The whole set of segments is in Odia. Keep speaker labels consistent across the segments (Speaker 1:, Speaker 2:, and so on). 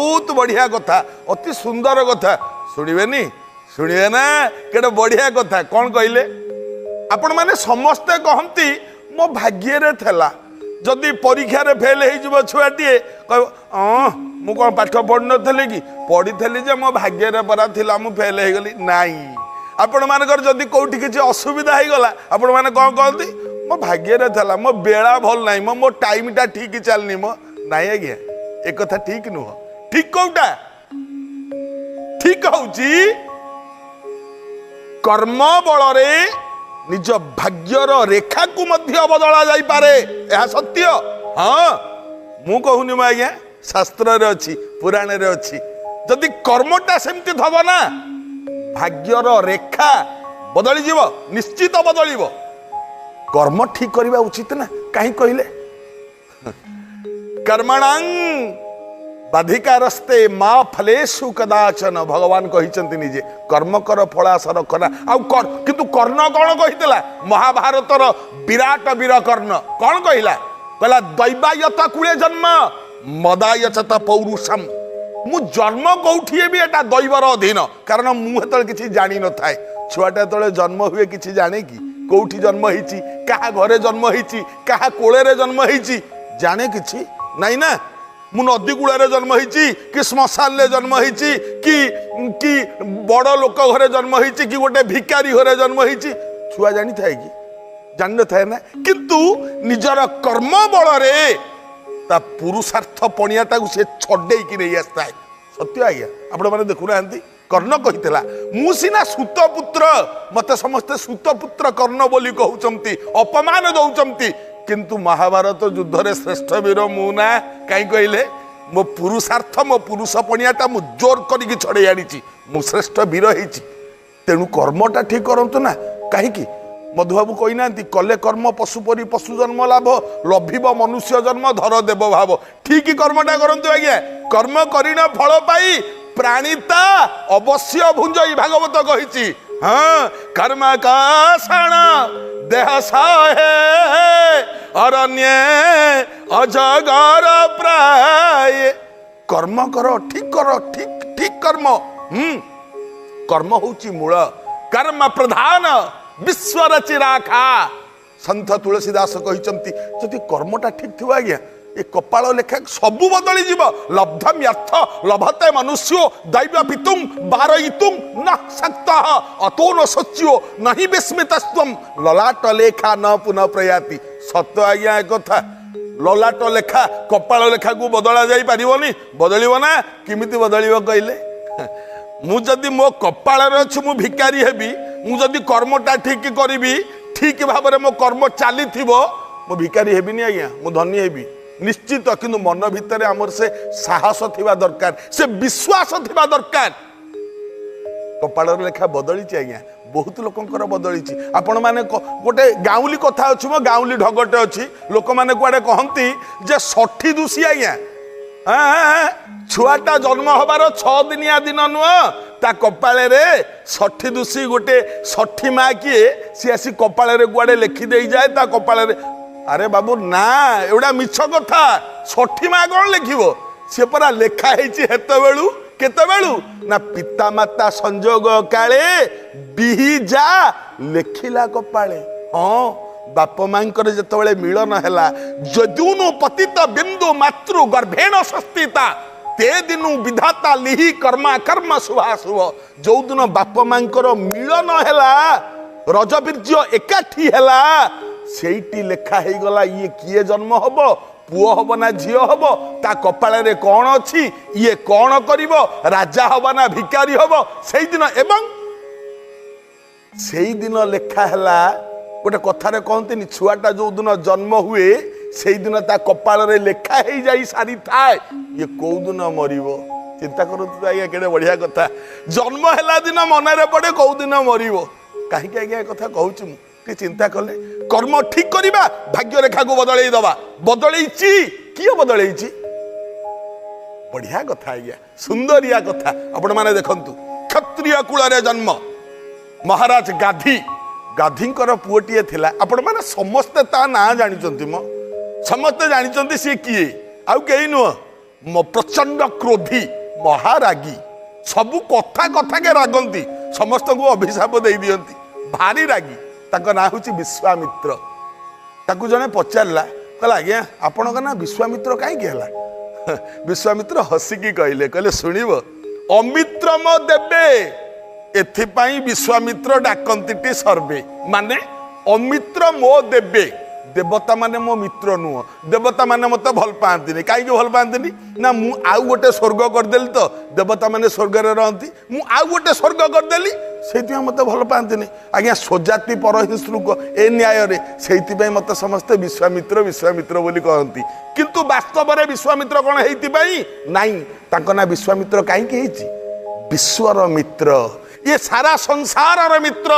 Speaker 1: ବହୁତ ବଢ଼ିଆ କଥା, ଅତି ସୁନ୍ଦର କଥା। ଶୁଣିବେନି? ଶୁଣିବେ ନା? କେତେ ବଢ଼ିଆ କଥା। କ'ଣ କହିଲେ? ଆପଣମାନେ ସମସ୍ତେ କହନ୍ତି ମୋ ଭାଗ୍ୟରେ ଥିଲା। ଯଦି ପରୀକ୍ଷାରେ ଫେଲ୍ ହେଇଯିବ ଛୁଆଟିଏ, କହିବ ହଁ ମୁଁ କ'ଣ ପାଠ ପଢ଼ିନଥିଲି କି? ପଢ଼ିଥିଲି ଯେ ମୋ ଭାଗ୍ୟରେ ପରା ଥିଲା, ମୁଁ ଫେଲ୍ ହେଇଗଲି। ନାଇଁ, ଆପଣମାନଙ୍କର ଯଦି କେଉଁଠି କିଛି ଅସୁବିଧା ହେଇଗଲା, ଆପଣମାନେ କ'ଣ କହନ୍ତି? ମୋ ଭାଗ୍ୟରେ ଥିଲା, ମୋ ବେଳା ଭଲ ନାହିଁ, ମୋ ଟାଇମ୍ଟା ଠିକ୍ ଚାଲିନି ମୋ। ନାଇଁ ଆଜ୍ଞା, ଏ କଥା ଠିକ୍ ନୁହଁ। ଠିକ୍ କୋଉଟା? ଠିକ୍ ହଉଛି କର୍ମ ବଳରେ ନିଜ ଭାଗ୍ୟର ରେଖାକୁ ମଧ୍ୟ ବଦଳା ଯାଇପାରେ। ଏହା ସତ୍ୟ। ହଁ, ମୁଁ କହୁନି ମୁଁ ଆଜ୍ଞା, ଶାସ୍ତ୍ରରେ ଅଛି, ପୁରାଣରେ ଅଛି। ଯଦି କର୍ମଟା ସେମିତି ଥବ ନା, ଭାଗ୍ୟର ରେଖା ବଦଳିଯିବ, ନିଶ୍ଚିତ ବଦଳିବ। କର୍ମ ଠିକ କରିବା ଉଚିତ ନା? କାହିଁ କହିଲେ? କର୍ମଣାଂ ବାଧିକାରସ୍ତେ ମା ଫଲେଷୁ କଦାଚନ। ଭଗବାନ କହିଛନ୍ତି ନିଜେ, କର୍ମ କର ଫଳାସ ରଖ ନା। ଆଉ କିନ୍ତୁ କର୍ଣ୍ଣ କ'ଣ କହିଥିଲା? ମହାଭାରତର ବିରାଟ ବୀର କର୍ଣ୍ଣ କ'ଣ କହିଲା? କହିଲା ଦୈବାୟତ କୂଳେ ଜନ୍ମ ମଦାୟଚତ ପୌରୁଷମ। ମୁଁ ଜନ୍ମ କୋଉଠି ବି ଏଟା ଦୈବର ଅଧୀନ, କାରଣ ମୁଁ ହେତେବେଳେ କିଛି ଜାଣିନଥାଏ। ଛୁଆଟା ଯେତେବେଳେ ଜନ୍ମ ହୁଏ କିଛି ଜାଣେ କି? କୋଉଠି ଜନ୍ମ ହେଇଛି, କାହା ଘରେ ଜନ୍ମ ହେଇଛି, କାହା କୋଳରେ ଜନ୍ମ ହେଇଛି, ଜାଣେ କିଛି ନାଇଁ ନା? ମୁଁ ନଦୀ କୂଳରେ ଜନ୍ମ ହେଇଛି କି ଶ୍ମଶାନରେ ଜନ୍ମ ହେଇଛି କି କି ବଡ଼ ଲୋକ ଘରେ ଜନ୍ମ ହେଇଛି କି ଗୋଟେ ଭିକାରୀ ଘରେ ଜନ୍ମ ହେଇଛି, ଛୁଆ ଜାଣିଥାଏ କି? ଜାଣିନଥାଏ ନା। କିନ୍ତୁ ନିଜର କର୍ମ ବଳରେ ତା ପୁରୁଷାର୍ଥ ପଣିଆଟାକୁ ସେ ଛଡେଇକି ନେଇ ଆସିଥାଏ। ସତ୍ୟ ଆଜ୍ଞା, ଆପଣମାନେ ଦେଖୁନାହାନ୍ତି? କର୍ଣ୍ଣ କହିଥିଲା ମୁଁ ସିନା ସୁତପୁତ୍ର, ମତେ ସମସ୍ତେ ସୁତପୁତ୍ର କର୍ଣ୍ଣ ବୋଲି କହୁଛନ୍ତି, ଅପମାନ ଦଉଛନ୍ତି, କିନ୍ତୁ ମହାଭାରତ ଯୁଦ୍ଧରେ ଶ୍ରେଷ୍ଠ ବୀର ମୁଁ ନା। କାହିଁ କହିଲେ? ମୋ ପୁରୁଷାର୍ଥ, ମୋ ପୁରୁଷ ପଣିଆଟା ମୁଁ ଜୋର କରିକି ଛଡ଼େଇ ଆଣିଛି, ମୁଁ ଶ୍ରେଷ୍ଠ ବୀର ହେଇଛି। ତେଣୁ କର୍ମଟା ଠିକ କରନ୍ତୁ ନା। କାହିଁକି ମଧୁବାବୁ କହିନାହାନ୍ତି, କଲେ କର୍ମ ପଶୁ ପରି ପଶୁ ଜନ୍ମ ଲାଭ, ଲଭିବ ମନୁଷ୍ୟ ଜନ୍ମ ଧର ଦେବ ଭାବ। ଠିକ କର୍ମଟା କରନ୍ତୁ ଆଜ୍ଞା। କର୍ମ କରିଣ ଫଳ ପାଇ ପ୍ରାଣିତା ଅବଶ୍ୟ ଭୁଞ୍ଜଇ, ଭାଗବତ କହିଛି। ହଁ, କର୍ମ କାଷଣ ଦେହ ସହେ ଅରଣ୍ୟେ ଅଜଗର ପ୍ରାୟ। କର୍ମ କର, ଠିକ କର, ଠିକ ଠିକ କର୍ମ। କର୍ମ ହଉଛି ମୂଳ, କର୍ମ ପ୍ରଧାନ ବିଶ୍ୱର ଚିରାଖା। ସନ୍ଥ ତୁଳସୀ ଦାସ କହିଛନ୍ତି ଯଦି କର୍ମଟା ଠିକ ଥିବ ଆଜ୍ଞା, ଏ କପାଳ ଲେଖା ସବୁ ବଦଳିଯିବ। ଲବ୍ଧମ୍ୟର୍ଥ ଲଭତେ ମନୁଷ୍ୟ ଦୈବ ପିତୁଂ ବାରୟିତୁଂ ନ ଶକ୍ତଃ ଅତୋ ନ ଶୋଚ୍ୟୋ ନହି ବିସ୍ମିତସ୍ତ୍ୱಂ ଲଲାଟ ଲେଖା ନ ପୁନଃ ପ୍ରୟାତି। ସତ ଆଜ୍ଞା ଏ କଥା, ଲଲାଟ ଲେଖା କପାଳ ଲେଖାକୁ ବଦଳା ଯାଇପାରିବନି। ବଦଳିବ ନା? କେମିତି ବଦଳିବ କହିଲେ? ମୁଁ ଯଦି ମୋ କପାଳରେ ଅଛି ମୁଁ ଭିକାରୀ ହେବି, ମୁଁ ଯଦି କର୍ମଟା ଠିକ କରିବି, ଠିକ ଭାବରେ ମୋ କର୍ମ ଚାଲିଥିବ, ମୁଁ ଭିକାରୀ ହେବିନି ଆଜ୍ଞା, ମୁଁ ଧନୀ ହେବି ନିଶ୍ଚିତ। କିନ୍ତୁ ମନ ଭିତରେ ଆମର ସେ ସାହସ ଥିବା ଦରକାର, ସେ ବିଶ୍ୱାସ ଥିବା ଦରକାର। କପାଳର ଲେଖା ବଦଳିଛି ଆଜ୍ଞା, ବହୁତ ଲୋକଙ୍କର ବଦଳିଛି। ଆପଣମାନେ ଗୋଟେ ଗାଉଁଲି କଥା ଅଛି, ମୋ ଗାଉଁଲି ଢଗଟେ ଅଛି, ଲୋକମାନେ କୁଆଡ଼େ କହନ୍ତି ଯେ ଷଠି ଦୋଷୀ ଆଜ୍ଞା। ଛୁଆଟା ଜନ୍ମ ହବାର 6 ଦିନିଆ ଦିନ ନୁହଁ, ତା କପାଳରେ ଷଠି ଦୋଷୀ ଗୋଟେ ଷଠି ମା କିଏ ସିଏ ଆସି କପାଳରେ କୁଆଡ଼େ ଲେଖି ଦେଇଯାଏ ତା କପାଳରେ। ଆରେ ବାବୁ ନା, ଏଗୁଡ଼ା ମିଛ କଥା। ଷଠି ମା କ'ଣ ଲେଖିବ? ସିଏ ପରା ଲେଖା ହେଇଛି ହେତେବେଳୁ। କେତେବେଳୁ ନା ପିତାମାତା ସଂଯୋଗ କାଳେ ବିହି ଯା ଲେଖିଲା କପାଳେ। ହଁ, ବାପ ମାଙ୍କର ଯେତେବେଳେ ମିଳନ ହେଲା, ଯଦୁନୁ ପତିତ ବିନ୍ଦୁ ମାତୃ ଗର୍ଭେଣ ସସ୍ଥିତା ତେ ଦିନୁ ବିଧାତା ଲିହି କର୍ମା କର୍ମ ଶୁଭାଶୁଭ। ଯୋଉଦିନ ବାପ ମାଙ୍କର ମିଳନ ହେଲା, ରଜବୀର୍ଯ୍ୟ ଏକାଠି ହେଲା, ସେଇଠି ଲେଖା ହେଇଗଲା ଇଏ କିଏ ଜନ୍ମ ହବ, ପୁଅ ହବ ନା ଝିଅ ହବ, ତା କପାଳରେ କ'ଣ ଅଛି, ଇଏ କ'ଣ କରିବ, ରାଜା ହବ ନା ଭିକାରୀ ହବ, ସେଇଦିନ। ଏବଂ ସେଇଦିନ ଲେଖା ହେଲା। ଗୋଟେ କଥାରେ କହନ୍ତିନି, ଛୁଆଟା ଯୋଉଦିନ ଜନ୍ମ ହୁଏ ସେଇଦିନ ତା କପାଳରେ ଲେଖା ହେଇଯାଇ ସାରିଥାଏ ଇଏ କୋଉଦିନ ମରିବ। ଚିନ୍ତା କରନ୍ତୁ ତ ଆଜ୍ଞା, କେଡ଼େ ବଢ଼ିଆ କଥା। ଜନ୍ମ ହେଲା ଦିନ ମନରେ ପଡ଼େ କୋଉଦିନ ମରିବ। କାହିଁକି ଆଜ୍ଞା ଏ କଥା କହୁଛି ମୁଁ? ଟିକେ ଚିନ୍ତା କଲେ କର୍ମ ଠିକ କରିବା, ଭାଗ୍ୟରେଖାକୁ ବଦଳେଇ ଦବା। ବଦଳେଇଛି କିଏ? ବଦଳେଇଛି। ବଢିଆ କଥା ଆଜ୍ଞା, ସୁନ୍ଦରିଆ କଥା। ଆପଣମାନେ ଦେଖନ୍ତୁ, କ୍ଷତ୍ରିୟ କୂଳରେ ଜନ୍ମ ମହାରାଜ ଗାଧି। ଗାଧୀଙ୍କର ପୁଅଟିଏ ଥିଲା। ଆପଣମାନେ ସମସ୍ତେ ତା ନାଁ ଜାଣିଛନ୍ତି, ମୋ ସମସ୍ତେ ଜାଣିଛନ୍ତି ସିଏ କିଏ, ଆଉ କେହି ନୁହଁ, ପ୍ରଚଣ୍ଡ କ୍ରୋଧୀ, ମହାରାଗୀ, ସବୁ କଥା କଥାକେ ରାଗନ୍ତି, ସମସ୍ତଙ୍କୁ ଅଭିଶାପ ଦେଇ ଦିଅନ୍ତି, ଭାରି ରାଗି। ତାଙ୍କ ନାଁ ହେଉଛି ବିଶ୍ୱାମିତ୍ର। ତାକୁ ଜଣେ ପଚାରିଲା, କହିଲା ଆଜ୍ଞା ଆପଣଙ୍କ ନାଁ ବିଶ୍ୱାମିତ୍ର କାହିଁକି ହେଲା? ବିଶ୍ୱାମିତ୍ର ହସିକି କହିଲେ, କହିଲେ ଶୁଣିବ, ଅମିତ୍ରମ ଦେବେ ଏଥିପାଇଁ ବିଶ୍ୱାମିତ୍ର ଡାକନ୍ତିଟି ସର୍ବେ। ମାନେ ଅମିତ୍ର ମୋ ଦେବେ, ଦେବତା ମାନେ ମୋ ମିତ୍ର ନୁହଁ, ଦେବତା ମାନେ ମୋତେ ଭଲ ପାଆନ୍ତିନି। କାହିଁକି ଭଲ ପାଆନ୍ତିନି? ନା ମୁଁ ଆଉ ଗୋଟେ ସ୍ୱର୍ଗ କରିଦେଲି ତ, ଦେବତା ମାନେ ସ୍ୱର୍ଗରେ ରହନ୍ତି, ମୁଁ ଆଉ ଗୋଟେ ସ୍ୱର୍ଗ କରିଦେଲି, ସେଇଥିପାଇଁ ମୋତେ ଭଲ ପାଆନ୍ତିନି। ଆଜ୍ଞା ସ୍ୱଜାତି ପରହିଂସୃକ ଏ ନ୍ୟାୟରେ ସେଇଥିପାଇଁ ମୋତେ ସମସ୍ତେ ବିଶ୍ୱାମିତ୍ର ବିଶ୍ୱାମିତ୍ର ବୋଲି କହନ୍ତି। କିନ୍ତୁ ବାସ୍ତବରେ ବିଶ୍ୱାମିତ୍ର କ'ଣ ହେଇଥିପାଇଁ ନାଇଁ, ତାଙ୍କ ନାଁ ବିଶ୍ୱାମିତ୍ର କାହିଁକି ହେଇଛି? ବିଶ୍ୱର ମିତ୍ର, ଇଏ ସାରା ସଂସାରର ମିତ୍ର,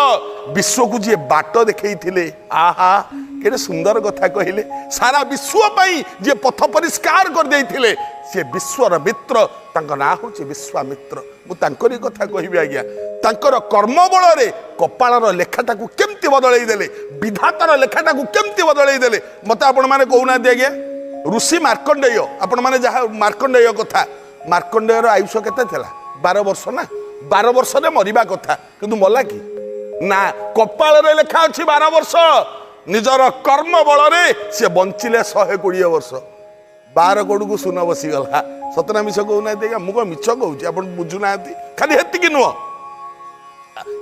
Speaker 1: ବିଶ୍ୱକୁ ଯିଏ ବାଟ ଦେଖେଇଥିଲେ। ଆହା କେତେ ସୁନ୍ଦର କଥା କହିଲେ, ସାରା ବିଶ୍ୱ ପାଇଁ ଯିଏ ପଥ ପରିଷ୍କାର କରିଦେଇଥିଲେ ସିଏ ବିଶ୍ୱର ମିତ୍ର, ତାଙ୍କ ନାଁ ହେଉଛି ବିଶ୍ୱାମିତ୍ର। ମୁଁ ତାଙ୍କରି କଥା କହିବି ଆଜ୍ଞା। ତାଙ୍କର କର୍ମ ବଳରେ କପାଳର ଲେଖାଟାକୁ କେମିତି ବଦଳେଇ ଦେଲେ, ବିଧାତାର ଲେଖାଟାକୁ କେମିତି ବଦଳେଇ ଦେଲେ, ମୋତେ ଆପଣମାନେ କହୁନାହାନ୍ତି ଆଜ୍ଞା। ଋଷି ମାର୍କଣ୍ଡେୟ, ଆପଣମାନେ ଯାହା ମାର୍କଣ୍ଡେୟ କଥା, ମାର୍କଣ୍ଡେୟର ଆୟୁଷ କେତେ ଥିଲା? 12 ବର୍ଷ ନା? 12 ବର୍ଷରେ ମରିବା କଥା, କିନ୍ତୁ ମଲା କି ନା? କପାଳରେ ଲେଖା ଅଛି 12 ବର୍ଷ, ନିଜର କର୍ମ ବଳରେ ସିଏ ବଞ୍ଚିଲେ 120 ବର୍ଷ। 12 କୋଡ଼କୁ ଶୂନ ବସିଗଲା। ସତ ନା ମିଛ କହୁନାହାନ୍ତି ଆଜ୍ଞା? ମୁଁ କଣ ମିଛ କହୁଛି? ଆପଣ ବୁଝୁନାହାନ୍ତି। ଖାଲି ହେତିକି ନୁହଁ,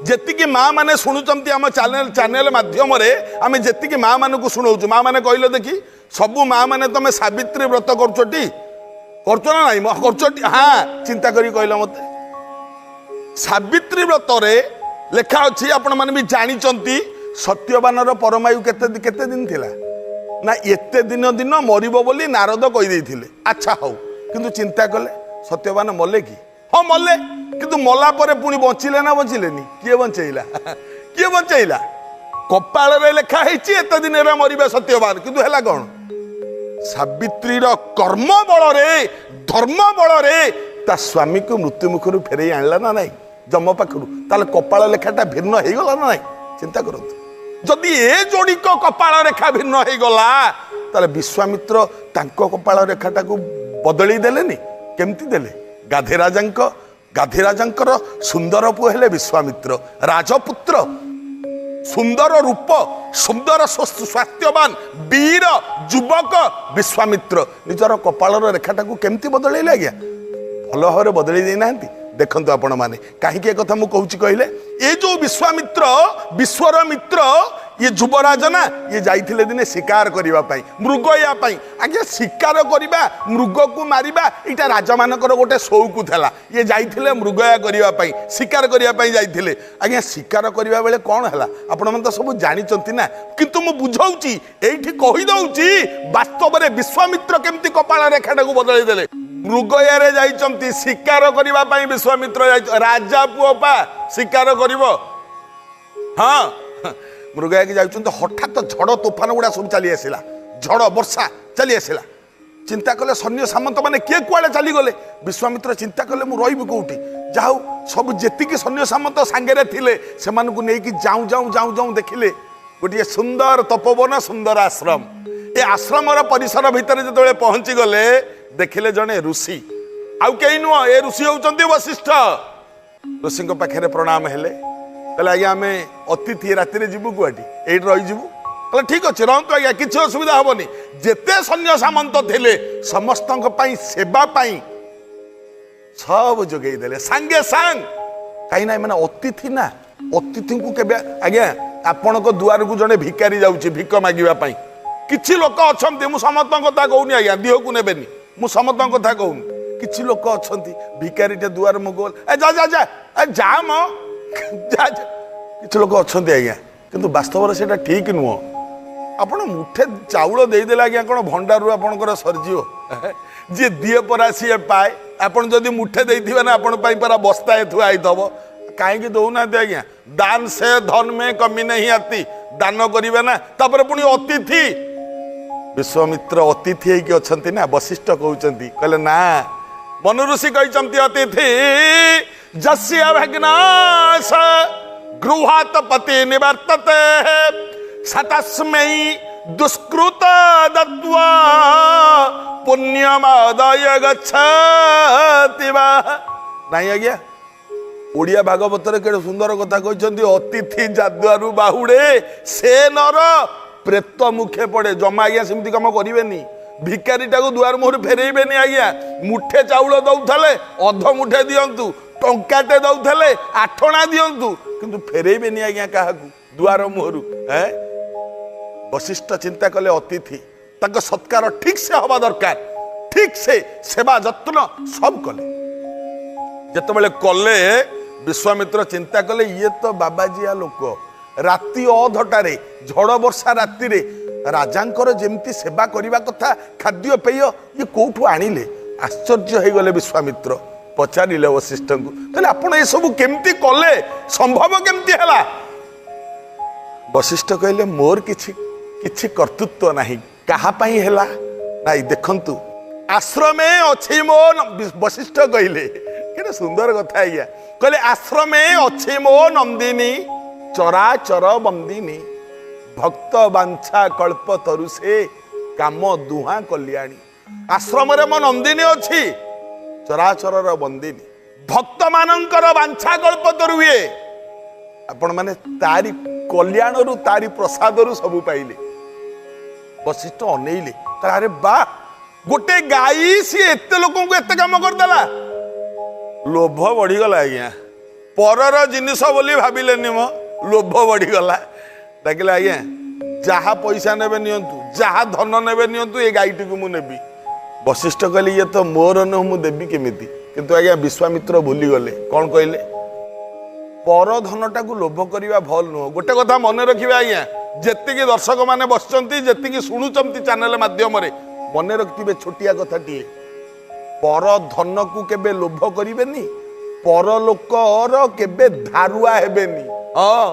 Speaker 1: ଯେତିକି ମା ମାନେ ଶୁଣୁଛନ୍ତି ଆମ ଚ୍ୟାନେଲ ମାଧ୍ୟମରେ, ଆମେ ଯେତିକି ମା ମାନଙ୍କୁ ଶୁଣଉଛୁ, ମା ମାନେ କହିଲେ ଦେଖି, ସବୁ ମା ମାନେ ତମେ ସାବିତ୍ରୀ ବ୍ରତ କରୁଛଟି? କରୁଛ ନା ନାଇଁ? କରୁଛଟି? ହଁ, ଚିନ୍ତା କରି କହିଲ ମତେ। ସାବିତ୍ରୀ ବ୍ରତରେ ଲେଖା ଅଛି, ଆପଣମାନେ ବି ଜାଣିଛନ୍ତି, ସତ୍ୟବାନର ପରମାୟୁ କେତେ କେତେ ଦିନ ଥିଲା ନା ଏତେ ଦିନ ଦିନ ମରିବ ବୋଲି ନାରଦ କହିଦେଇଥିଲେ। ଆଚ୍ଛା ହଉ, କିନ୍ତୁ ଚିନ୍ତା କଲେ ସତ୍ୟବାନ ମଲେ କି? ହଁ ମଲେ, କିନ୍ତୁ ମଲା ପରେ ପୁଣି ବଞ୍ଚିଲେ ନା ବଞ୍ଚିଲେନି? କିଏ ବଞ୍ଚେଇଲା? କିଏ ବଞ୍ଚେଇଲା? କପାଳରେ ଲେଖା ହେଇଛି ଏତେ ଦିନରେ ମରିବେ ସତ୍ୟବାନ, କିନ୍ତୁ ହେଲା କ'ଣ? ସାବିତ୍ରୀର କର୍ମ ବଳରେ, ଧର୍ମ ବଳରେ ତା ସ୍ୱାମୀକୁ ମୃତ୍ୟୁ ମୁଖରୁ ଫେରେଇ ଆଣିଲା ନା ନାଇଁ ଯମ ପାଖରୁ? ତାହେଲେ କପାଳ ଲେଖାଟା ଭିନ୍ନ ହେଇଗଲା ନା ନାଇଁ? ଚିନ୍ତା କରନ୍ତୁ, ଯଦି ଏ ଯୋଡ଼ିକ କପାଳ ରେଖା ଭିନ୍ନ ହେଇଗଲା, ତାହେଲେ ବିଶ୍ୱାମିତ୍ର ତାଙ୍କ କପାଳ ରେଖାଟାକୁ ବଦଳେଇ ଦେଲେନି? କେମିତି ଦେଲେ? ଗାଧିରାଜାଙ୍କର ସୁନ୍ଦର ପୁଅ ହେଲେ ବିଶ୍ୱାମିତ୍ର, ରାଜପୁତ୍ର, ସୁନ୍ଦର ରୂପ, ସୁନ୍ଦର ସ୍ୱାସ୍ଥ୍ୟବାନ ବୀର ଯୁବକ ବିଶ୍ୱାମିତ୍ର ନିଜର କପାଳର ରେଖାଟାକୁ କେମିତି ବଦଳେଇଲେ ଆଜ୍ଞା? ଭଲ ଭାବରେ ବଦଳେଇ ଦେଇନାହାନ୍ତି? ଦେଖନ୍ତୁ ଆପଣମାନେ, କାହିଁକି ଏ କଥା ମୁଁ କହୁଛି କହିଲେ, ଏ ଯୋଉ ବିଶ୍ୱାମିତ୍ର ବିଶ୍ୱର ମିତ୍ର, ଇଏ ଯୁବରାଜ ନା, ଇଏ ଯାଇଥିଲେ ଦିନେ ଶିକାର କରିବା ପାଇଁ, ମୃଗୟା ପାଇଁ। ଆଜ୍ଞା ଶିକାର କରିବା, ମୃଗକୁ ମାରିବା, ଏଇଟା ରାଜାମାନଙ୍କର ଗୋଟେ ସଉକୁ ଥିଲା। ଇଏ ଯାଇଥିଲେ ମୃଗୟା କରିବା ପାଇଁ, ଶିକାର କରିବା ପାଇଁ ଯାଇଥିଲେ। ଆଜ୍ଞା ଶିକାର କରିବା ବେଳେ କ'ଣ ହେଲା ଆପଣମାନେ ତ ସବୁ ଜାଣିଛନ୍ତି ନା, କିନ୍ତୁ ମୁଁ ବୁଝାଉଛି, ଏଇଠି କହିଦେଉଛି ବାସ୍ତବରେ ବିଶ୍ୱାମିତ୍ର କେମିତି କପାଳ ରେଖାଟାକୁ ବଦଳେଇ ଦେଲେ। ମୃଗୟାରେ ଯାଇଛନ୍ତି ଶିକାର କରିବା ପାଇଁ ବିଶ୍ୱାମିତ୍ର ଯାଇ, ରାଜା ପୁଅ ପା ଶିକାର କରିବ। ହଁ, ମୃଗୟାକି ଯାଉଛନ୍ତି, ହଠାତ୍ ଝଡ଼ ତୋଫାନ ଗୁଡ଼ା ସବୁ ଚାଲି ଆସିଲା, ଝଡ଼ ବର୍ଷା ଚାଲି ଆସିଲା। ଚିନ୍ତା କଲେ ସୈନ୍ୟ ସାମନ୍ତ ମାନେ କିଏ କୁଆଡ଼େ ଚାଲିଗଲେ। ବିଶ୍ୱାମିତ୍ର ଚିନ୍ତା କଲେ ମୁଁ ରହିବି କୋଉଠି? ଯାହା ହଉ ସବୁ ଯେତିକି ସୈନ୍ୟ ସାମନ୍ତ ସାଙ୍ଗରେ ଥିଲେ ସେମାନଙ୍କୁ ନେଇକି ଯାଉଁ ଯାଉଁ ଯାଉଁ ଯାଉଁ ଦେଖିଲେ ଗୋଟିଏ ସୁନ୍ଦର ତପୋବନ, ସୁନ୍ଦର ଆଶ୍ରମ। ଏ ଆଶ୍ରମର ପରିସର ଭିତରେ ଯେତେବେଳେ ପହଞ୍ଚିଗଲେ, ଦେଖିଲେ ଜଣେ ଋଷି, ଆଉ କେହି ନୁହଁ, ଏ ଋଷି ହେଉଛନ୍ତି ବଶିଷ୍ଠ। ଋଷିଙ୍କ ପାଖରେ ପ୍ରଣାମ ହେଲେ, କହିଲେ ଆଜ୍ଞା ଆମେ ଅତିଥି, ରାତିରେ ଯିବୁ କୁଆଠି, ଏଇଠି ରହିଯିବୁ। କହିଲେ ଠିକ ଅଛି ରହନ୍ତୁ ଆଜ୍ଞା, କିଛି ଅସୁବିଧା ହବନି। ଯେତେ ସୈନ୍ୟ ସାମନ୍ତ ଥିଲେ ସମସ୍ତଙ୍କ ପାଇଁ ସେବା ପାଇଁ ସବୁ ଯୋଗେଇ ଦେଲେ ସାଙ୍ଗେ ସାଙ୍ଗ। କାହିଁକି ନା ଏମାନେ ଅତିଥି ନା, ଅତିଥିଙ୍କୁ କେବେ ଆଜ୍ଞା ଆପଣଙ୍କ ଦୁଆରକୁ ଜଣେ ଭିକାରୀ ଯାଉଛି ଭିକ ମାଗିବା ପାଇଁ, କିଛି ଲୋକ ଅଛନ୍ତି, ମୁଁ ସମସ୍ତଙ୍କ କଥା କହୁନି ଆଜ୍ଞା, ଦେହକୁ ନେବେନି, ମୁଁ ସମସ୍ତଙ୍କ କଥା କହୁନି, କିଛି ଲୋକ ଅଛନ୍ତି ଭିକାରୀଟେ ଦୁଆର ମୁଖ ଏ ଯା ଯା ଯା ଏ ଯା ମ ଯା ଯା, କିଛି ଲୋକ ଅଛନ୍ତି ଆଜ୍ଞା, କିନ୍ତୁ ବାସ୍ତବରେ ସେଇଟା ଠିକ ନୁହଁ। ଆପଣ ମୁଠେ ଚାଉଳ ଦେଇଦେଲେ ଆଜ୍ଞା କ'ଣ ଭଣ୍ଡାରରୁ ଆପଣଙ୍କର ସରିଯିବ? ଯିଏ ଦିଏ ପରା ସିଏ ପାଏ। ଆପଣ ଯଦି ମୁଠେ ଦେଇଥିବେ ନା ଆପଣ ପାଇଁ ପରା ବସ୍ତାଏ ଥୁଆ ହେଇଥିବ। କାହିଁକି ଦଉନାହାନ୍ତି ଆଜ୍ଞା? ଦାନ ସେ ଧନ ମେ କମି ନାହିଁ ଆତି, ଦାନ କରିବେ ନା। ତାପରେ ପୁଣି ଅତିଥି, ବିଶ୍ୱାମିତ୍ର ଅତିଥି ହେଇକି ଅଛନ୍ତି ନା, ବଶିଷ୍ଠ କହୁଛନ୍ତି, କହିଲେ ନା ମନୁ ଋଷି କହିଛନ୍ତି ଅତିଥି ଯସ୍ୟ ଭଗ୍ନାସ ଗୃହାତ ପତି ନିବର୍ତ୍ତତେ ସତସ୍ମୈ ଦୁଷ୍କୃତ ଦତ୍ତ୍ୱା ପୁଣ୍ୟମାଦାୟ ଗଚ୍ଛତି ବା। ନାଇଁ ଆଜ୍ଞା, ଓଡ଼ିଆ ଭାଗବତରେ କେଡ଼େ ସୁନ୍ଦର କଥା କହିଛନ୍ତି, ଅତିଥି ଯାଦୁଆରୁ ବାହୁଡ଼େ ସେ ନର ପ୍ରେତ ମୁଖେ ପଡ଼େ। ଜମା ଆଜ୍ଞା ସେମିତି କାମ କରିବେନି, ଭିକାରୀଟାକୁ ଦୁଆର ମୁହଁରୁ ଫେରେଇବେନି ଆଜ୍ଞା। ମୁଠେ ଚାଉଳ ଦଉଥିଲେ ଅଧ ମୁଠେ ଦିଅନ୍ତୁ, ଟଙ୍କାଟେ ଦଉଥିଲେ ଆଠଣା ଦିଅନ୍ତୁ, କିନ୍ତୁ ଫେରେଇବେନି ଆଜ୍ଞା କାହାକୁ ଦୁଆର ମୁହଁରୁ। ବଶିଷ୍ଠ ଚିନ୍ତା କଲେ ଅତିଥି, ତାଙ୍କ ସତ୍କାର ଠିକ ସେ ହବା ଦରକାର, ଠିକ ସେ ସେବା ଯତ୍ନ ସବୁ କଲେ। ଯେତେବେଳେ କଲେ, ବିଶ୍ୱାମିତ୍ର ଚିନ୍ତା କଲେ ଇଏ ତ ବାବାଜିଆ ଲୋକ, ରାତି ଅଧଟାରେ ଝଡ଼ ବର୍ଷା ରାତିରେ ରାଜାଙ୍କର ଯେମିତି ସେବା କରିବା କଥା, ଖାଦ୍ୟପେୟ ଇଏ କୋଉଠୁ ଆଣିଲେ? ଆଶ୍ଚର୍ଯ୍ୟ ହେଇଗଲେ ବିଶ୍ୱାମିତ୍ର। ପଚାରିଲେ ବଶିଷ୍ଠଙ୍କୁ, କହିଲେ ଆପଣ ଏସବୁ କେମିତି କଲେ, ସମ୍ଭବ କେମିତି ହେଲା? ବଶିଷ୍ଠ କହିଲେ ମୋର କିଛି କିଛି କର୍ତ୍ତୃତ୍ୱ ନାହିଁ, କାହା ପାଇଁ ହେଲା ନାଇଁ। ଦେଖନ୍ତୁ ଆଶ୍ରମେ ଅଛି ମୋ, ବଶିଷ୍ଠ କହିଲେ କେତେ ସୁନ୍ଦର କଥା ଆଜ୍ଞା, କହିଲେ ଆଶ୍ରମେ ଅଛି ମୋ ନନ୍ଦିନୀ ଚରାଚର ବନ୍ଦିନୀ, ଭକ୍ତ ବାଞ୍ଛା କଳ୍ପ ତରୁ ସେ କାମ ଦୁହାଁ କଲ୍ୟାଣୀ। ଆଶ୍ରମରେ ମୋ ନନ୍ଦିନୀ ଅଛି, ଚରାଚରର ବନ୍ଦିନୀ, ଭକ୍ତମାନଙ୍କର ବାଞ୍ଛା କଳ୍ପ ତରୁ ହୁଏ। ଆପଣମାନେ ତାରି କଲ୍ୟାଣରୁ ତାରି ପ୍ରସାଦରୁ ସବୁ ପାଇଲେ। ବଶିଷ୍ଠ ଅନେଇଲେ, ଆରେ ବା, ଗୋଟେ ଗାଈ ସିଏ ଏତେ ଲୋକଙ୍କୁ ଏତେ କାମ କରିଦେଲା। ଲୋଭ ବଢିଗଲା ଆଜ୍ଞା, ପରର ଜିନିଷ ବୋଲି ଭାବିଲେନି ମ, ଲୋଭ ବଢିଗଲା। ଡାକିଲେ ଆଜ୍ଞା ଯାହା ପଇସା ନେବେ ନିଅନ୍ତୁ, ଯାହା ଧନ ନେବେ ନିଅନ୍ତୁ, ଏ ଗାଈଟିକୁ ମୁଁ ନେବି। ବଶିଷ୍ଠ କହିଲେ ଇଏ ତ ମୋର ନୁହଁ, ମୁଁ ଦେବି କେମିତି? କିନ୍ତୁ ଆଜ୍ଞା ବିଶ୍ୱାମିତ୍ର ଭୁଲିଗଲେ। କ'ଣ କହିଲେ? ପର ଧନଟାକୁ ଲୋଭ କରିବା ଭଲ ନୁହଁ। ଗୋଟେ କଥା ମନେ ରଖିବେ ଆଜ୍ଞା, ଯେତିକି ଦର୍ଶକମାନେ ବସିଛନ୍ତି, ଯେତିକି ଶୁଣୁଛନ୍ତି ଚ୍ୟାନେଲ ମାଧ୍ୟମରେ, ମନେ ରଖିଥିବେ ଛୋଟିଆ କଥାଟିଏ, ପର ଧନକୁ କେବେ ଲୋଭ କରିବେନି, ପର ଲୋକର କେବେ ଧାରୁଆ ହେବେନି। ହଁ,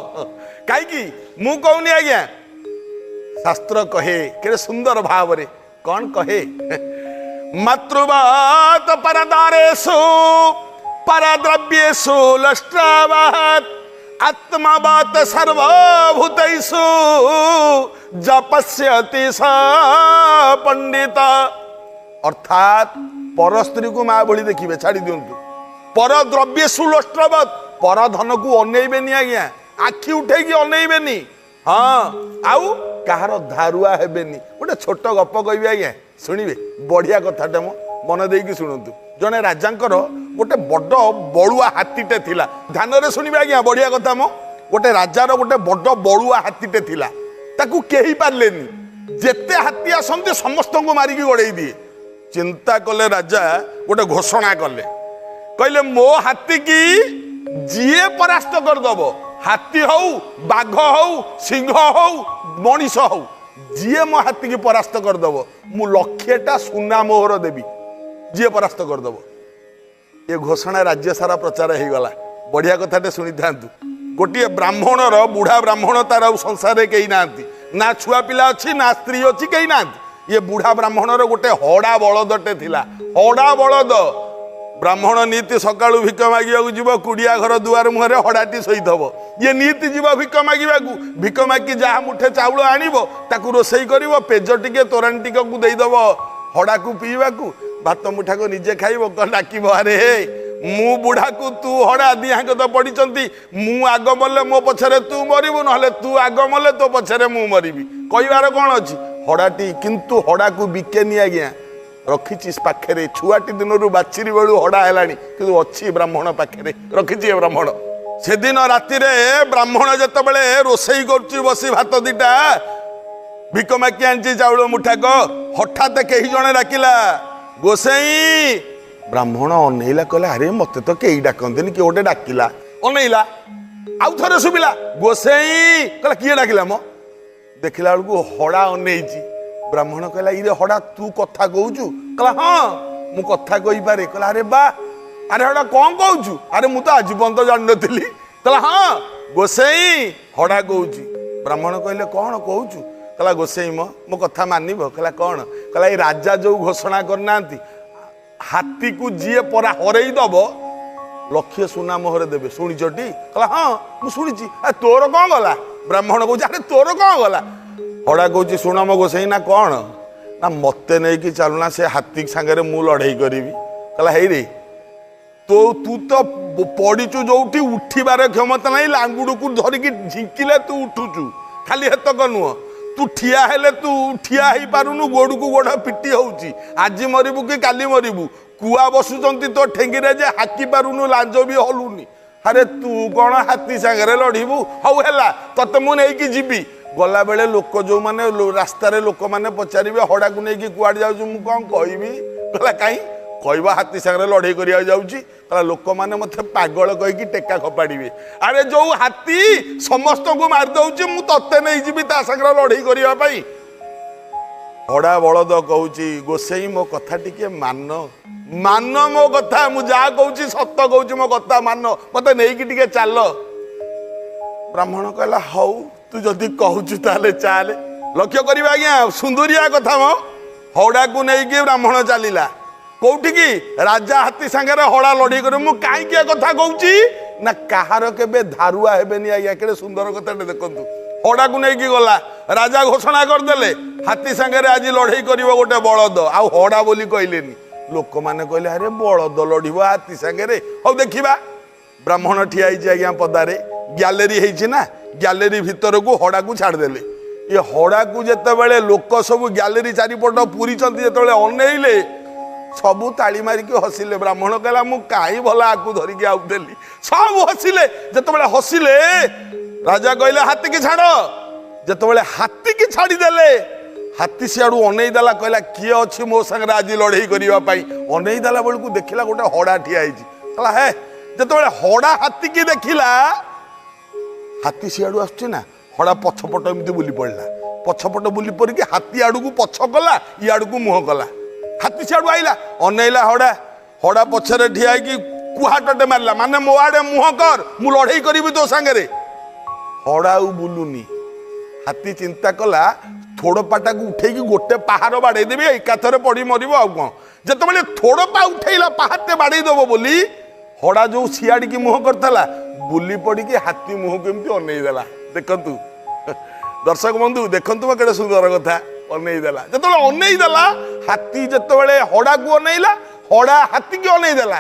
Speaker 1: କାହିଁକି ମୁଁ କହୁନି ଆଜ୍ଞା, ଶାସ୍ତ୍ର କହେ କେତେ ସୁନ୍ଦର ଭାବରେ, କ'ଣ କହେ? ମାତୃବାତ ପରଦାରେଷୁ ପରଦ୍ରବ୍ୟେଷୁ ଲଷ୍ଟ୍ରାବାତ୍ ଆତ୍ମବାତ ସର୍ବଭୂତୈଷୁ ଜପସ୍ୟତି ସ ପଣ୍ଡିତ। ଅର୍ଥାତ୍ ପର ସ୍ତ୍ରୀକୁ ମା ଭଳି ଦେଖିବେ, ଛାଡ଼ି ଦିଅନ୍ତୁ। ପର ଦ୍ରବ୍ୟେଷୁ ଲଷ୍ଟ୍ରବତ୍, ପର ଧନକୁ ଅନେଇବେନି ଆଜ୍ଞା, ଆଖି ଉଠେଇକି ଅନେଇବେନି। ହଁ, ଆଉ କାହାର ଧାରୁଆ ହେବେନି। ଗୋଟେ ଛୋଟ ଗପ କହିବି ଆଜ୍ଞା, ଶୁଣିବେ, ବଢ଼ିଆ କଥାଟା, ମୋ ମନ ଦେଇକି ଶୁଣନ୍ତୁ। ଜଣେ ରାଜାଙ୍କର ଗୋଟେ ବଡ଼ ବଳୁଆ ହାତୀଟେ ଥିଲା। ଧ୍ୟାନରେ ଶୁଣିବେ ଆଜ୍ଞା, ବଢ଼ିଆ କଥା ମୋ। ଗୋଟେ ରାଜାର ଗୋଟେ ବଡ଼ ବଳୁଆ ହାତୀଟେ ଥିଲା, ତାକୁ କେହି ପାରିଲେନି। ଯେତେ ହାତୀ ଆସନ୍ତି ସମସ୍ତଙ୍କୁ ମାରିକି ଗଡ଼େଇ ଦିଏ। ଚିନ୍ତା କଲେ ରାଜା, ଗୋଟେ ଘୋଷଣା କଲେ, କହିଲେ ମୋ ହାତୀକି ଯିଏ ପରାସ୍ତ କରିଦବ, ହାତୀ ହଉ, ବାଘ ହଉ, ସିଂହ ହଉ, ମଣିଷ ହଉ, ଯିଏ ମୋ ହାତୀକି ପରାସ୍ତ କରିଦବ ମୁଁ 1,00,000ଟା ସୁନା ମୋହର ଦେବି, ଯିଏ ପରାସ୍ତ କରିଦବ। ଏ ଘୋଷଣା ରାଜ୍ୟ ସାରା ପ୍ରଚାର ହେଇଗଲା। ବଢ଼ିଆ କଥାଟେ ଶୁଣିଥାନ୍ତୁ। ଗୋଟିଏ ବ୍ରାହ୍ମଣର, ବୁଢ଼ା ବ୍ରାହ୍ମଣ, ତାର ଆଉ ସଂସାରରେ କେହି ନାହାନ୍ତି, ନା ଛୁଆ ପିଲା ଅଛି ନା ସ୍ତ୍ରୀ ଅଛି, କେହି ନାହାନ୍ତି। ଇଏ ବୁଢ଼ା ବ୍ରାହ୍ମଣର ଗୋଟେ ହଡ଼ା ବଳଦଟେ ଥିଲା। ହଡ଼ା ବଳଦ, ବ୍ରାହ୍ମଣ ନୀତି ସକାଳୁ ଭିକ ମାଗିବାକୁ ଯିବ, କୁଡ଼ିଆ ଘର ଦୁଆର ମୁହଁରେ ହଡ଼ାଟି ଶୋଇଥବ। ଇଏ ନୀତି ଯିବ ଭିକ ମାଗିବାକୁ, ଭିକ ମାଗି ଯାହା ମୁଠେ ଚାଉଳ ଆଣିବ ତାକୁ ରୋଷେଇ କରିବ, ପେଜ ଟିକେ ତୋରାଣି ଟିକକୁ ଦେଇଦବ ହଡ଼ାକୁ ପିଇବାକୁ, ଭାତ ମୁଠାକୁ ନିଜେ ଖାଇବ। ଡାକିବ, ଆରେ ହେ ମୁଁ ବୁଢ଼ାକୁ ତୁ ହଡ଼ା, ଦିହାଙ୍କ ତ ପଡ଼ିଛନ୍ତି, ମୁଁ ଆଗ ମଲେ ମୋ ପଛରେ ତୁ ମରିବୁ, ନହେଲେ ତୁ ଆଗ ମଲେ ତୋ ପଛରେ ମୁଁ ମରିବି। କହିବାର କ'ଣ ଅଛି? ହଡ଼ାଟି କିନ୍ତୁ ହଡ଼ାକୁ ବିକେନି ଆଜ୍ଞା, ରଖିଛି ପାଖରେ। ଛୁଆଟି ଦିନରୁ ବାଛିରି ବେଳୁ ହଡ଼ା ହେଲାଣି, କିନ୍ତୁ ଅଛି ବ୍ରାହ୍ମଣ ପାଖରେ ରଖିଛି ଏ ବ୍ରାହ୍ମଣ। ସେଦିନ ରାତିରେ ବ୍ରାହ୍ମଣ ଯେତେବେଳେ ରୋଷେଇ କରୁଛି ବସି ଭାତ ଦିଟା, ଭିକ ମାକି ଆଣିଛି ଚାଉଳ ମୁଠାକ, ହଠାତ୍ କେହି ଜଣେ ଡାକିଲା, ଗୋସେଇଁ। ବ୍ରାହ୍ମଣ ଅନେଇଲା, କହିଲା ଆରେ ମତେ ତ କେହି ଡାକନ୍ତିନି, କିଏ ଗୋଟେ ଡାକିଲା। ଅନେଇଲା, ଆଉ ଥରେ ଶୁଭିଲା ଗୋସେଇଁ। କହିଲା କିଏ ଡାକିଲା ମ? ଦେଖିଲା ବେଳକୁ ହଡ଼ା ଅନେଇଛି। ବ୍ରାହ୍ମଣ କହିଲା ଇରେ ହଡ଼ା, ତୁ କଥା କହୁଛୁ? କହିଲା ହଁ ମୁଁ କଥା କହିପାରେ। କହିଲା ଆରେ ବା, ଆରେ ହଡ଼ା କ'ଣ କହୁଛୁ? ଆରେ ମୁଁ ତ ଆଜି ପର୍ଯ୍ୟନ୍ତ ଜାଣିନଥିଲି। କହିଲା ହଁ ଗୋସେଇଁ, ହଡ଼ା କହୁଛି। ବ୍ରାହ୍ମଣ କହିଲେ କ'ଣ କହୁଛୁ? କହିଲା ଗୋସେଇଁ ମୋ କଥା ମାନିବ? କହିଲା କ'ଣ? କହିଲା ଏଇ ରାଜା ଯୋଉ ଘୋଷଣା କରିନାହାନ୍ତି, ହାତୀକୁ ଯିଏ ପରା ହରେଇ ଦବ 1,00,000 ସୁନା ମୋହରେ ଦେବେ, ଶୁଣିଛଟି? କହିଲା ହଁ ମୁଁ ଶୁଣିଛି। ଆ ତୋର କ'ଣ ଗଲା? ବ୍ରାହ୍ମଣ କହୁଛି ଆରେ ତୋର କ'ଣ ଗଲା? ହଡ଼ା କହୁଛି ଶୁଣ ମୋ ଗୋସେଇ, ନା କ'ଣ? ନା ମତେ ନେଇକି ଚାଲୁନା, ସେ ହାତୀ ସାଙ୍ଗରେ ମୁଁ ଲଢ଼େଇ କରିବି। କହିଲା ହେଇରେ, ତୋ ତୁ ତ ପଡ଼ିଛୁ ଯୋଉଠି ଉଠିବାର କ୍ଷମତା ନାହିଁ, ଲାଙ୍ଗୁଡ଼କୁ ଧରିକି ଝିଙ୍କିଲେ ତୁ ଉଠୁଛୁ, ଖାଲି ହେତକ ନୁହଁ, ତୁ ଠିଆ ହେଲେ ତୁ ଠିଆ ହେଇପାରୁନୁ, ଗୋଡ଼କୁ ଗୋଡ଼ ପିଟି ହଉଛି, ଆଜି ମରିବୁ କି କାଲି ମରିବୁ, କୁଆ ବସୁଛନ୍ତି ତୋ ଠେଙ୍ଗିରେ ଯେ ହାକି ପାରୁନୁ, ଲାଞ୍ଜ ବି ହଲୁନି, ଆରେ ତୁ କ'ଣ ହାତୀ ସାଙ୍ଗରେ ଲଢ଼ିବୁ? ହଉ ହେଲା, ତତେ ମୁଁ ନେଇକି ଯିବି। ଗଲାବେଳେ ଲୋକ ଯେଉଁମାନେ ରାସ୍ତାରେ ଲୋକମାନେ ପଚାରିବେ ହଡ଼ାକୁ ନେଇକି କୁଆଡ଼େ ଯାଉଛୁ, ମୁଁ କ'ଣ କହିବି? କହିଲା କାହିଁ କହିବ ହାତୀ ସାଙ୍ଗରେ ଲଢ଼େଇ କରିବାକୁ ଯାଉଛି। କହିଲା ଲୋକମାନେ ମୋତେ ପାଗଳ କହିକି ଟେକା ଖପାଡ଼ିବେ। ଆରେ ଯୋଉ ହାତୀ ସମସ୍ତଙ୍କୁ ମାରିଦଉଛି, ମୁଁ ତତେ ନେଇଯିବି ତା ସାଙ୍ଗରେ ଲଢ଼େଇ କରିବା ପାଇଁ? ହଡ଼ା ବଳଦ କହୁଛି ଗୋସେଇ ମୋ କଥା ଟିକେ ମାନ, ମାନ ମୋ କଥା, ମୁଁ ଯାହା କହୁଛି ସତ କହୁଛି, ମୋ କଥା ମାନ, ମତେ ନେଇକି ଟିକେ ଚାଲ। ବ୍ରାହ୍ମଣ କହିଲା ହଉ, ତୁ ଯଦି କହୁଛୁ ତାହେଲେ ଚାଲେ। ଲକ୍ଷ୍ୟ କରିବା ଆଜ୍ଞା, ସୁନ୍ଦରିଆ କଥା ମ। ହଡ଼ାକୁ ନେଇକି ବ୍ରାହ୍ମଣ ଚାଲିଲା କୋଉଠିକି? ରାଜା ହାତୀ ସାଙ୍ଗରେ ହଡ଼ା ଲଢ଼େଇ କରିବ। ମୁଁ କାହିଁକି ଏ କଥା କହୁଛି ନା, କାହାର କେବେ ଧାରୁଆ ହେବେନି ଆଜ୍ଞା। କେଡ଼େ ସୁନ୍ଦର କଥାଟେ ଦେଖନ୍ତୁ। ହଡ଼ାକୁ ନେଇକି ଗଲା, ରାଜା ଘୋଷଣା କରିଦେଲେ ହାତୀ ସାଙ୍ଗରେ ଆଜି ଲଢ଼େଇ କରିବ ଗୋଟେ ବଳଦ, ଆଉ ହଡ଼ା ବୋଲି କହିଲେନି। ଲୋକମାନେ କହିଲେ ଆରେ ବଳଦ ଲଢ଼ିବ ହାତୀ ସାଙ୍ଗରେ, ହଉ ଦେଖିବା। ବ୍ରାହ୍ମଣ ଠିଆ ହେଇଛି ଆଜ୍ଞା ପଦାରେ, ଗ୍ୟାଲେରୀ ହେଇଛି ନା, ଗ୍ୟାଲେରୀ ଭିତରକୁ ହଡ଼ାକୁ ଛାଡ଼ିଦେଲେ। ଏ ହଡ଼ାକୁ ଯେତେବେଳେ ଲୋକ ସବୁ ଗ୍ୟାଲେରୀ ଚାରିପଟ ପୁରିଛନ୍ତି, ଯେତେବେଳେ ଅନେଇଲେ ସବୁ ତାଳି ମାରିକି ହସିଲେ। ବ୍ରାହ୍ମଣ କହିଲା ମୁଁ କାହିଁ ଭଲା ଆକୁ ଧରିକି ଆଉଥିଲି। ସବୁ ହସିଲେ। ଯେତେବେଳେ ହସିଲେ ରାଜା କହିଲେ ହାତୀକି ଛାଡ଼। ଯେତେବେଳେ ହାତୀକି ଛାଡ଼ିଦେଲେ, ହାତୀ ସିଆଡ଼ୁ ଅନେଇ ଦେଲା, କହିଲା କିଏ ଅଛି ମୋ ସାଙ୍ଗରେ ଆଜି ଲଢ଼େଇ କରିବା ପାଇଁ? ଅନେଇ ଦେଲା ବେଳକୁ ଦେଖିଲା ଗୋଟେ ହଡ଼ା ଠିଆ ହେଇଛି। କହିଲା ହେ, ଯେତେବେଳେ ହଡ଼ା ହାତୀକି ଦେଖିଲା, ହାତୀ ସିଆଡ଼ୁ ଆସୁଛି ନା, ହଡ଼ା ପଛପଟ ଏମିତି ବୁଲି ପଡ଼ିଲା। ପଛପଟ ବୁଲି ପଡ଼ିକି ହାତୀ ଆଡ଼କୁ ପଛ କଲା, ଇଆଡ଼କୁ ମୁହଁ କଲା। ହାତୀ ସିଆଡ଼ୁ ଆଇଲା, ଅନେଇଲା ହଡ଼ା, ହଡ଼ା ପଛରେ ଠିଆ ହେଇକି କୁହାଟଟେ ମାରିଲା, ମାନେ ମୋ ଆଡ଼େ ମୁହଁ କର, ମୁଁ ଲଢ଼େଇ କରିବି ତୋ ସାଙ୍ଗରେ। ହଡ଼ା ଆଉ ବୁଲୁନି। ହାତୀ ଚିନ୍ତା କଲା ଥୋଡ଼ପାଟାକୁ ଉଠେଇକି ଗୋଟେ ପାହାର ବାଡ଼େଇ ଦେବି, ଏକାଥରେ ପଡ଼ି ମରିବ ଆଉ କ'ଣ। ଯେତେବେଳେ ଥୋଡ଼ପା ଉଠେଇଲା ପାହାରଟେ ବାଡ଼େଇ ଦେବ ବୋଲି, ହଡ଼ା ଯୋଉ ସିଆଡ଼ିକି ମୁହଁ କରିଥିଲା ବୁଲି ପଡ଼ିକି ହାତୀ ମୁହଁକୁ ଏମିତି ଅନେଇ ଦେଲା। ଦେଖନ୍ତୁ ଦର୍ଶକ ବନ୍ଧୁ, ଦେଖନ୍ତୁ ବା କେଡ଼େ ସୁନ୍ଦର କଥା, ଅନେଇ ଦେଲା। ଯେତେବେଳେ ଅନେଇ ଦେଲା, ହାତୀ ଯେତେବେଳେ ହଡ଼ାକୁ ଅନେଇଲା, ହଡ଼ା ହାତୀକି ଅନେଇ ଦେଲା।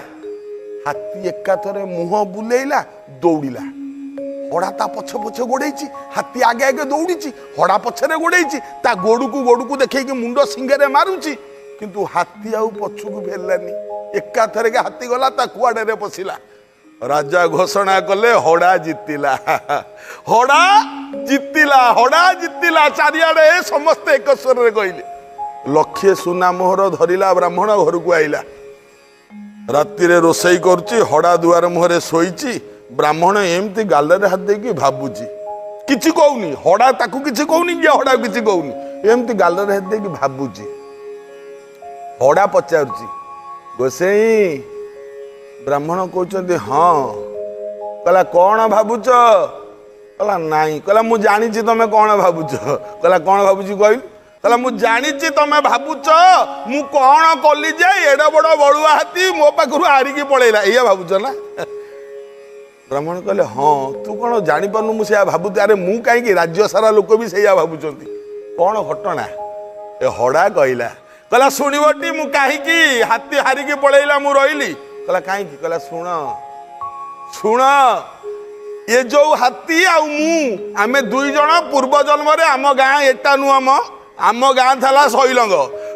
Speaker 1: ହାତୀ ଏକାଥରେ ମୁହଁ ବୁଲେଇଲା, ଦୌଡ଼ିଲା। ହଡ଼ା ତା ପଛେ ପଛେ ଗୋଡ଼େଇଛି, ହାତୀ ଆଗେ ଆଗେ ଦୌଡ଼ିଛି, ହଡ଼ା ପଛରେ ଗୋଡ଼େଇଛି, ତା ଗୋଡ଼କୁ ଗୋଡ଼କୁ ଦେଖେଇକି ମୁଣ୍ଡ ଶିଙ୍ଗରେ ମାରୁଛି, କିନ୍ତୁ ହାତୀ ଆଉ ପଛକୁ ଫେରିଲାନି। ଏକାଥରକେ ହାତୀ ଗଲା ତା କୁଆଡ଼ରେ ପଶିଲା। ରାଜା ଘୋଷଣା କଲେ ହଡ଼ା ଜିତିଲା, ହଡ଼ା ଜିତିଲା, ହଡ଼ା ଜିତିଲା। ଚାରିଆଡ଼େ ସମସ୍ତେ ଏକ ସ୍ୱରରେ କହିଲେ। ଲକ୍ଷେ ସୁନା ମୋହର ଧରିଲା ବ୍ରାହ୍ମଣ, ଘରକୁ ଆଇଲା। ରାତିରେ ରୋଷେଇ କରୁଛି, ହଡ଼ା ଦୁଆର ମୁହଁରେ ଶୋଇଛି। ବ୍ରାହ୍ମଣ ଏମିତି ଗାଲରେ ହାତ ଦେଇକି ଭାବୁଛି, କିଛି କହୁନି। ହଡ଼ା ତାକୁ କିଛି କହୁନି, ଇଏ ହଡ଼ା କିଛି କହୁନି, ଏମିତି ଗାଲରେ ହାତ ଦେଇକି ଭାବୁଛି। ହଡ଼ା ପଚାରୁଛି ଗୋସେଇ। ବ୍ରାହ୍ମଣ କହୁଛନ୍ତି ହଁ। କହିଲା କ'ଣ ଭାବୁଛ? କହିଲା ନାଇଁ। କହିଲା ମୁଁ ଜାଣିଛି ତମେ କ'ଣ ଭାବୁଛ। କହିଲା କ'ଣ ଭାବୁଛି କହିଲୁ? କହିଲା ମୁଁ ଜାଣିଛି ତମେ ଭାବୁଛ ମୁଁ କ'ଣ କଲି ଯେ ଏଡ଼େ ବଡ଼ ବଳୁଆ ହାତୀ ମୋ ପାଖରୁ ହାରିକି ପଳେଇଲା, ଏଇଆ ଭାବୁଛ ନା? ବ୍ରାହ୍ମଣ କହିଲେ ହଁ, ତୁ କ'ଣ ଜାଣିପାରୁନୁ ମୁଁ ସେଇଆ ଭାବୁଛି? ଆରେ ମୁଁ କାହିଁକି, ରାଜ୍ୟ ସାରା ଲୋକ ବି ସେଇଆ ଭାବୁଛନ୍ତି। କ'ଣ ଘଟଣା? ଏ ହଡ଼ା କହିଲା, କହିଲା ଶୁଣିବଟି ମୁଁ କାହିଁକି ହାତୀ ହାରିକି ପଳେଇଲା ମୁଁ ରହିଲି? କହିଲା କାହିଁକି? କହିଲା ଶୁଣ ଶୁଣ, ଏ ଯୋଉ ହାତୀ ଆଉ ମୁଁ, ଆମେ ଦୁଇ ଜଣ ପୂର୍ବ ଜନ୍ମରେ, ଆମ ଗାଁ ଏଟା ନୁହଁ ମ, ଆମ ଗାଁ ଥିଲା ଶୈଲଙ୍ଗ।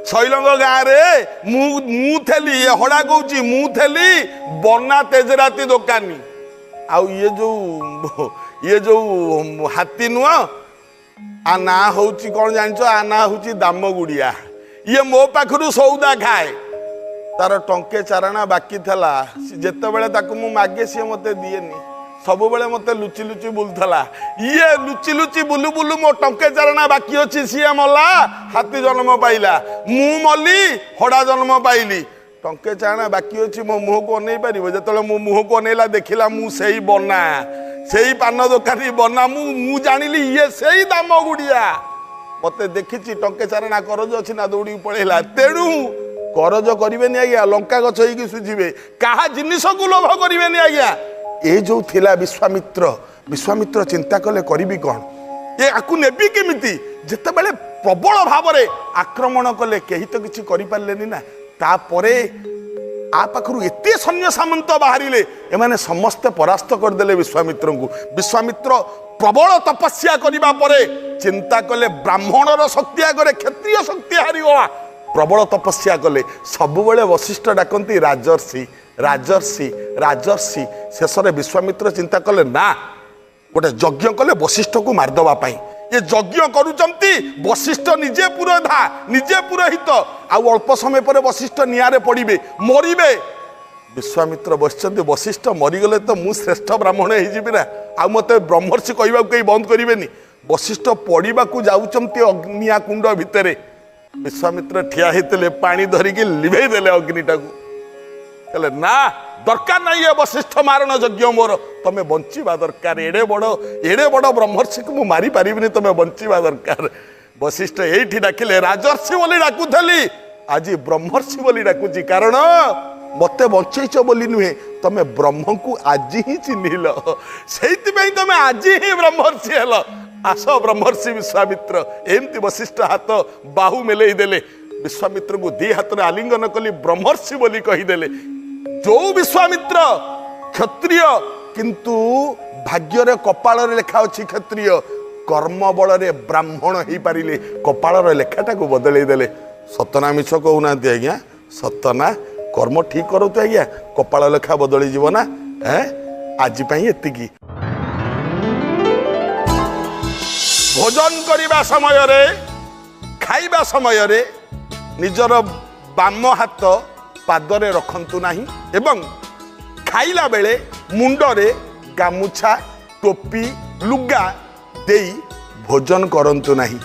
Speaker 1: ଶୈଲଙ୍ଗ ଗାଁରେ ମୁଁ ଥିଲି, ଏ ହଡ଼ା କହୁଛି ମୁଁ ଥିଲି ବନା ତେଜରାତି ଦୋକାନୀ। ଆଉ ଇଏ ଯୋଉ ହାତୀ ନୁହଁ, ଆ ନାଁ ହଉଛି କ'ଣ ଜାଣିଛ? ଆ ନାଁ ହଉଛି ଦାମଗୁଡ଼ିଆ। ଇଏ ମୋ ପାଖରୁ ସଉଦା ଖାଏ, ତାର ଟଙ୍କେ ଚାରଣା ବାକି ଥିଲା। ଯେତେବେଳେ ତାକୁ ମୁଁ ମାଗେ ସିଏ ମୋତେ ଦିଏନି, ସବୁବେଳେ ମୋତେ ଲୁଚି ଲୁଚି ବୁଲୁଥିଲା। ଇଏ ଲୁଚି ଲୁଚି ବୁଲୁ ବୁଲୁ ମୋ ଟଙ୍କେ ଚାରଣା ବାକି ଅଛି, ସିଏ ମଲା, ହାତୀ ଜନ୍ମ ପାଇଲା, ମୁଁ ମଲି, ହଡ଼ା ଜନ୍ମ ପାଇଲି। ଟଙ୍କେ ଚାରଣା ବାକି ଅଛି, ମୋ ମୁହଁକୁ ଅନେଇ ପାରିବ? ଯେତେବେଳେ ମୋ ମୁହଁକୁ ଅନେଇଲା, ଦେଖିଲା ମୁଁ ସେଇ ବନା, ସେଇ ପାନ ଦୋକାନୀ ବନା। ମୁଁ ଜାଣିଲି ଇଏ ସେଇ ଦାମ ଗୁଡ଼ିଆ, ମତେ ଦେଖିଛି, ଟଙ୍କେ ଚାରଣା କରଜ ଅଛି ନା, ଦୌଡ଼ିକି ପଳେଇଲା। ତେଣୁ କରଜ କରିବେନି ଆଜ୍ଞା, ଲଙ୍କା ଗଛ ହେଇକି ସୁଝିବେ। କାହା ଜିନିଷକୁ ଲୋଭ କରିବେନି ଆଜ୍ଞା। ଏ ଯୋଉ ଥିଲା ବିଶ୍ୱାମିତ୍ର, ବିଶ୍ୱାମିତ୍ର ଚିନ୍ତା କଲେ କରିବି କ'ଣ? ଏ ଆକୁ ନେବି କେମିତି? ଯେତେବେଳେ ପ୍ରବଳ ଭାବରେ ଆକ୍ରମଣ କଲେ, କେହି ତ କିଛି କରିପାରିଲେନି ନା। ତାପରେ ଆ ପାଖରୁ ଏତେ ସୈନ୍ୟ ସାମନ୍ତ ବାହାରିଲେ, ଏମାନେ ସମସ୍ତେ ପରାସ୍ତ କରିଦେଲେ ବିଶ୍ୱାମିତ୍ରଙ୍କୁ। ବିଶ୍ୱାମିତ୍ର ପ୍ରବଳ ତପସ୍ୟା କରିବା ପରେ ଚିନ୍ତା କଲେ, ବ୍ରାହ୍ମଣର ଶକ୍ତି ଆଗରେ କ୍ଷତ୍ରିୟ ଶକ୍ତି ହାରିଗଲା। ପ୍ରବଳ ତପସ୍ୟା କଲେ। ସବୁବେଳେ ବଶିଷ୍ଠ ଡାକନ୍ତି ରାଜର୍ଷି, ରାଜର୍ଷି, ରାଜର୍ଷି। ଶେଷରେ ବିଶ୍ୱାମିତ୍ର ଚିନ୍ତା କଲେ, ନା, ଗୋଟେ ଯଜ୍ଞ କଲେ ବଶିଷ୍ଠକୁ ମାରିଦେବା ପାଇଁ। ଏ ଯଜ୍ଞ କରୁଛନ୍ତି, ବଶିଷ୍ଠ ନିଜେ ପୁରୋଧା, ନିଜେ ପୁରୋହିତ। ଆଉ ଅଳ୍ପ ସମୟ ପରେ ବଶିଷ୍ଠ ନିଆଁରେ ପଡ଼ିବେ, ମରିବେ। ବିଶ୍ୱାମିତ୍ର ବସିଛନ୍ତି, ବଶିଷ୍ଠ ମରିଗଲେ ତ ମୁଁ ଶ୍ରେଷ୍ଠ ବ୍ରାହ୍ମଣ ହେଇଯିବି ନା, ଆଉ ମୋତେ ବ୍ରହ୍ମର୍ଷି କହିବାକୁ କେହି ବନ୍ଦ କରିବେନି। ବଶିଷ୍ଠ ପଡ଼ିବାକୁ ଯାଉଛନ୍ତି ନିଆଁ କୁଣ୍ଡ ଭିତରେ, ବିଶ୍ୱାମିତ୍ର ଠିଆ ହେଇଥିଲେ, ପାଣି ଧରିକି ଲିଭେଇ ଦେଲେ ଅଗ୍ନିଟାକୁ। କହିଲେ, ନା, ଦରକାର ନାହିଁ ଏ ବଶିଷ୍ଠ ମାରଣ ଯଜ୍ଞ ମୋର, ତମେ ବଞ୍ଚିବା ଦରକାର। ଏଡ଼େ ବଡ଼ ବ୍ରହ୍ମର୍ଷିକୁ ମୁଁ ମାରିପାରିବିନି, ତମେ ବଞ୍ଚିବା ଦରକାର। ବଶିଷ୍ଠ ଏଇଠି ଡାକିଲେ, ରାଜର୍ଷି ବୋଲି ଡାକୁଥିଲି, ଆଜି ବ୍ରହ୍ମର୍ଷି ବୋଲି ଡାକୁଛି। କାରଣ ମତେ ବଞ୍ଚେଇଛ ବୋଲି ନୁହେଁ, ତମେ ବ୍ରହ୍ମକୁ ଆଜି ହିଁ ଚିହ୍ନିଲ, ସେଇଥିପାଇଁ ତମେ ଆଜି ହିଁ ବ୍ରହ୍ମର୍ଷି ହେଲ। ଆସ ବ୍ରହ୍ମର୍ଷି ବିଶ୍ୱାମିତ୍ର। ଏମିତି ବଶିଷ୍ଠ ହାତ ବାହୁ ମେଲେଇ ଦେଲେ, ବିଶ୍ୱାମିତ୍ରଙ୍କୁ ଦି ହାତରେ ଆଲିଙ୍ଗନ କଲି, ବ୍ରହ୍ମର୍ଷି ବୋଲି କହିଦେଲେ। ଯୋଉ ବିଶ୍ୱାମିତ୍ର କ୍ଷତ୍ରିୟ, କିନ୍ତୁ ଭାଗ୍ୟରେ କପାଳରେ ଲେଖା ଅଛି କ୍ଷତ୍ରିୟ, କର୍ମ ବଳରେ ବ୍ରାହ୍ମଣ ହେଇପାରିଲେ, କପାଳର ଲେଖାଟାକୁ ବଦଳେଇ ଦେଲେ। ସତ ନା ମିଛ କହୁନାହାନ୍ତି ଆଜ୍ଞା? ସତ ନା? କର୍ମ ଠିକ କରନ୍ତୁ ଆଜ୍ଞା, କପାଳ ଲେଖା ବଦଳିଯିବ ନା। ଏଁ ଆଜି ପାଇଁ ଏତିକି। ଭୋଜନ କରିବା ସମୟରେ, ଖାଇବା ସମୟରେ ନିଜର ବାମ ହାତ ପାଦରେ ରଖନ୍ତୁ ନାହିଁ ଏବଂ ଖାଇଲା ବେଳେ ମୁଣ୍ଡରେ ଗାମୁଛା, ଟୋପି, ଲୁଗା ଦେଇ ଭୋଜନ କରନ୍ତୁ ନାହିଁ।